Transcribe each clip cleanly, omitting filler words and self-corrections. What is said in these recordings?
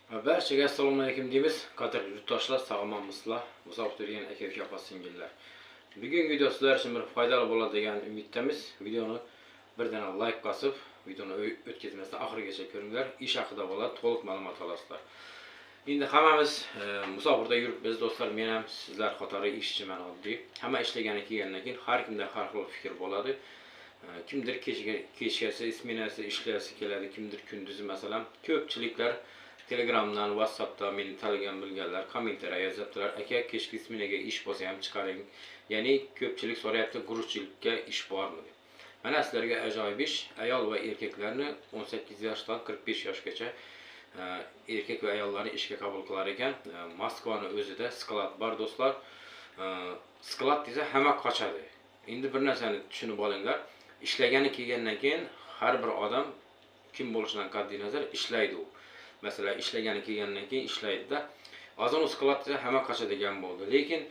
Barchaga assalomu alaykum deymiz. Qadrli yurtdoshlar, sog'lommisizlar? Musofir turgan aka uka, opa singillar. Bugungi video sizlar uchun bir foydali bo'ladi degan umiddamiz. Videoni bir dana like bosib, videoni o'tkazmasdan oxirigacha ko'ringlar. Ish haqida bo'ladi, to'liq ma'lumot olasizlar. Endi hammamiz musofirda yuribmiz do'stlar. Men ham sizlar qatori ishchiman oddiy. Hamma ishlagani kelgandan keyin har kimda har xil fikr bo'ladi. Kimdir kechasi smenasi ishlasi keladi, kimdir kunduzi masalan. Ko'pchiliklar Telegramdan, WhatsAppda meni tanigan bilganlar kommentariya yozyaptilar. Aka, kechki smenaga ish bo'lsa ham chiqaring. Ya'ni ko'pchilik so'rayapti, грузчик ka ish bormi deb. Mana sizlarga ajoyib ish. Ayol va erkaklarni 18 yoshdan 45 yoshgacha erkak va ayollarni ishga qabul qilar ekan. Moskvani o'zida склад bor do'stlar. Склад desa hamma qochadi. Endi bir narsani tushunib olinglar. Ishlagani kelgandan keyin har bir odam kim bo'lishidan qat'iy nazar ishlaydi u. Masalan, ishlagani kelgandan keyin ishlaydida. Ozon склад desa hamma qochadigan bo'ldi. Lekin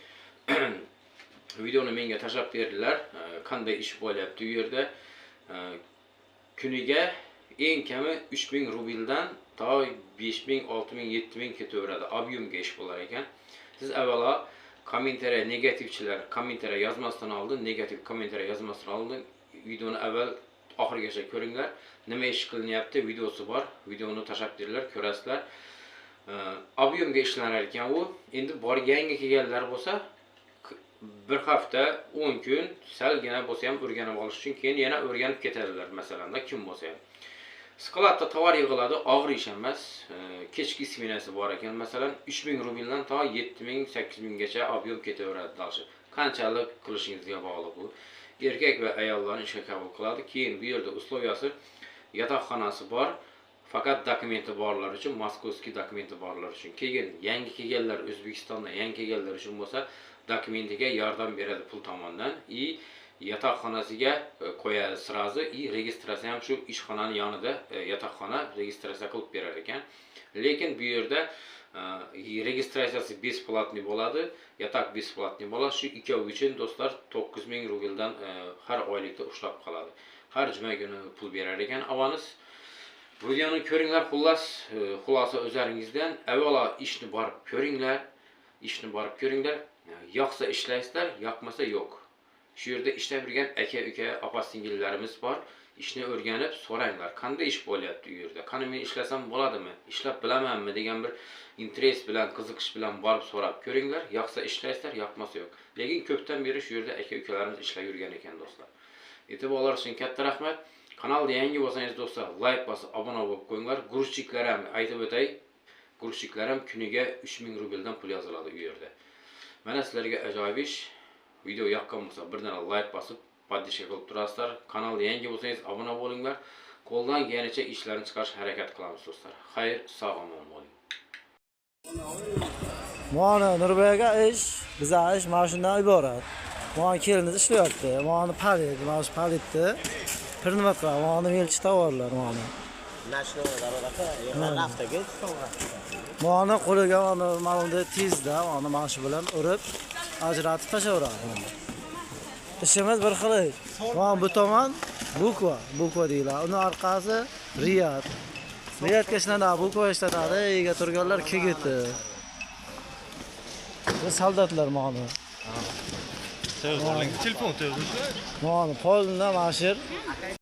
videoni menga tashlab berdilar. Qanday ish bo'lyapti u yerda? Kuniga eng kami 3000 rubldan to 5000, 6000, 7000 ketaveradi. Объем ga ish bo'lar ekan. Siz avvalo kommentariya negativchilar kommentariya yozmasdan oldin, negativ kommentariya yozmasdan oldin videoni avval oxirigacha ko'ringlar. Nima ish qilinyapti, videosi bor. Videoni tashlab berdilar, ko'rasizlar. Объем ga ishlanar ekan u. Endi bor yangi kelganlar bo'lsa, bir hafta, 10 kun salgina bo'lsa ham o'rganib olish uchun, keyin yana o'rganib ketadilar masalanda kim bo'lsa ham. Склад da tovar yig'iladi, og'ir ish emas. Kechki smenasi bor ekan. Masalan, 3000 rubldan to 7000, 8000 gacha объем ketaveradi дальше. Qanchalik qilishingizga bog'liq bu. Erkak va ayollarni ishga qabul qiladi. Keyin bu yerda условия si yotoqxonasi bor. Faqat dokumenti borlar uchun, московский dokumenti borlar uchun. Keyin yangi kelganlar, O'zbekistondan yangi kelganlar uchun bo'lsa, dokumentiga yordam beradi pul tomondan и yotoqxonasiga qo'yadi сразу и registratsiya ham shu ishxonani yonida yotoqxona registratsiya qilib berar ekan. Lekin bu yerda registratsiyasi бесплатный bo'ladi, yotoq бесплатный bo'ladi. Shu ikkovi uchun do'stlar 9000 rubldan har oylikda ushlab qoladi. Har juma kuni pul berar ekan avans. Videoni ko'ringlar, xullas, xulosa o'zlaringizdan. Avvalo ishni borib ko'ringlar, ishni borib ko'ringlar. Yoqsa ishlaysizlar, yoqmasa yo'q. Shu yerda ishlab yurgan aka, uka, opa singillarimiz bor. Ishni o'rganib so'ranglar. Qanday ish bo'lyapti u yerda? Qani men ishlasam bo'ladimi? Ishlab bilamanmi degan bir интерес bilan, qiziqish bilan borib so'rab ko'ringlar. Yoqsa ishlaysizlar, yoqmasa yo'q. Lekin ko'pdan beri shu yerda aka ukalarimiz ishlab yurgan ekan do'stlar. E'tiborlar uchun katta rahmat. Kanalda yangi bo'lsangiz do'stlar, like bosib obuna bo'lib qo'yinglar. Грузчик lar ham aytib o'tay. Грузчик lar ham kuniga 3000 rubldan pul yoziladi u yerda. Mana sizlarga ajoyib ish. Video yoqqan bo'lsa, bir dana like bosib, поддержка qilib turasizlar. Kanalda yangi bo'lsangiz obuna bo'linglar. Qo'ldan kelganicha ishlarni chiqarishga harakat qilamiz do'stlar. Xayr, sog' omon bo'ling. Mana Nurbek aka, ish, biza ish mana shundan iborat. Mana kelinimiz ishlayapti. Mana palet, mana shu paletni nima qiladi? Mana мелочь tovarlar mana. Ночной aka, naftaga. Mana qo'liga mana bunday tezda mana shu bilan urib ajratib tashlayveradi. Ishimiz bir xil ish. Mana bu tomon буква, буква deyiladi. Uni orqasi Riyad. Riyadga ishlanadi, буква ishlanadi, ega turganlar kegiti. Bu soldatlar mana. Telefon. Mana polni mana shu yer.